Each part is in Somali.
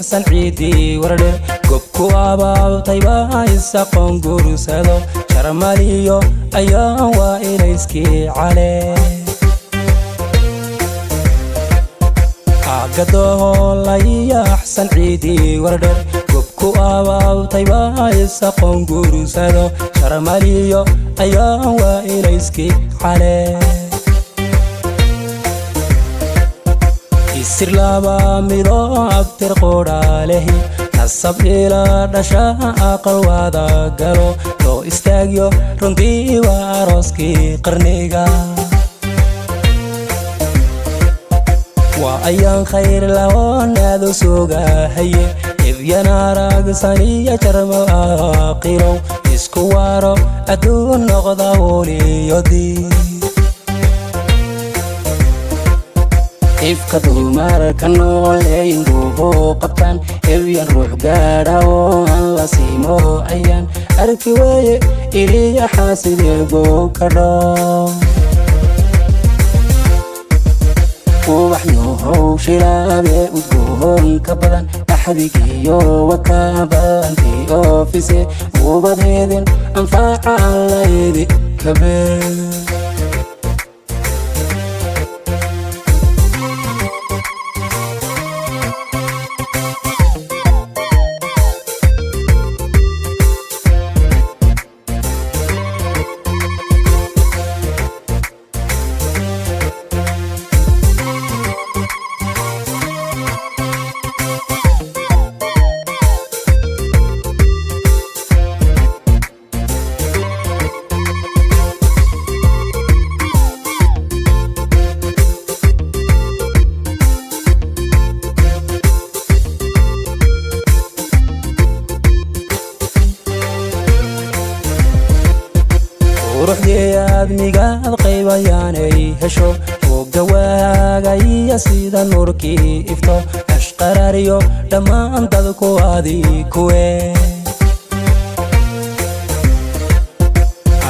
Axsan ciidii wardher gobku abaabtayba isaqoon guursado jarmaliyo ayaan waa ilayskii cale. Agadoholaya axsan ciidii wardher gobku abaabtayba isaqoon guursado jarmaliyo ayaan waa ilayskii cale. Isir laba midoo abtir qudhaalehi nasab ila dhasha aqal wada galo loo istaagyo runtii waa arooskii qarniga. Waa ayaan khayr lahonaadu sugahaye ebyan aragsaniya jarmal aaqirow isku waaro adduun noqda woliyodii. Ifka dumarka nooleyn duuhu qabtaan ebyan ruux gaadha oo aan la siimo ayaan arki waaye iliya xaasideebow ka dho. Ubax yohow shilaabe udgoon ka badan axdigiyo wakabalantii oofise ubadeedin anfaaca allaydi kabe. Quruxdii aadmigaad qaybayaanay hesho oga waagaya sida nuurkii ifto ashqaraaryo dhammaan dadku adii kuwe.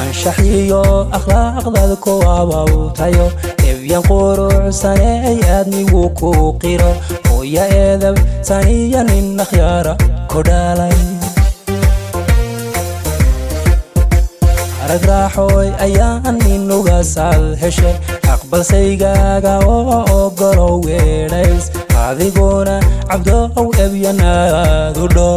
Anshaxiyo akhlaaqdad ku abawtayo ebyan qurucsaney aadmigu ku qiro hooya eedab saniya nin akhyaara ku dhalay. Arag raaxooy ayaan ninugasaad heshe aqbalsaygaaga oo ogolow weedhays adiguna cabdow ebyanaadu dho.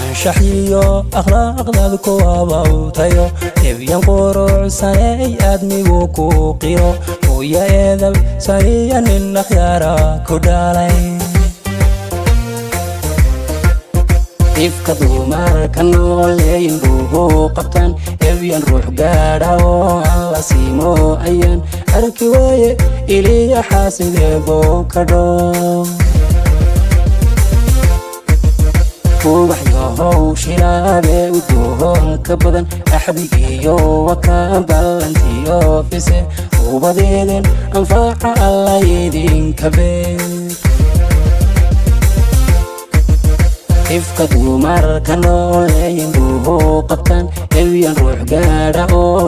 Anshaxiyo akhlaaqdad ku abawtayo ebyan qurucsaney aadmigu ku qiro hooya eedab saniya nin akhyaara ku dhalay. Ifka dumarka nooleyn duuhu qabtaan ebyan ruux gaadha oo aan la siimo ayaan arki waaye iliya xaasideebow ka dho. Ubax yohow shilaabe udgoon ka badan axdigiyo waka ballantii oofise ubadeedin anfaaca alla idinka beer. Ifka dumarka nooleyn duuhu qabtaan ebyan ruux gaadha oo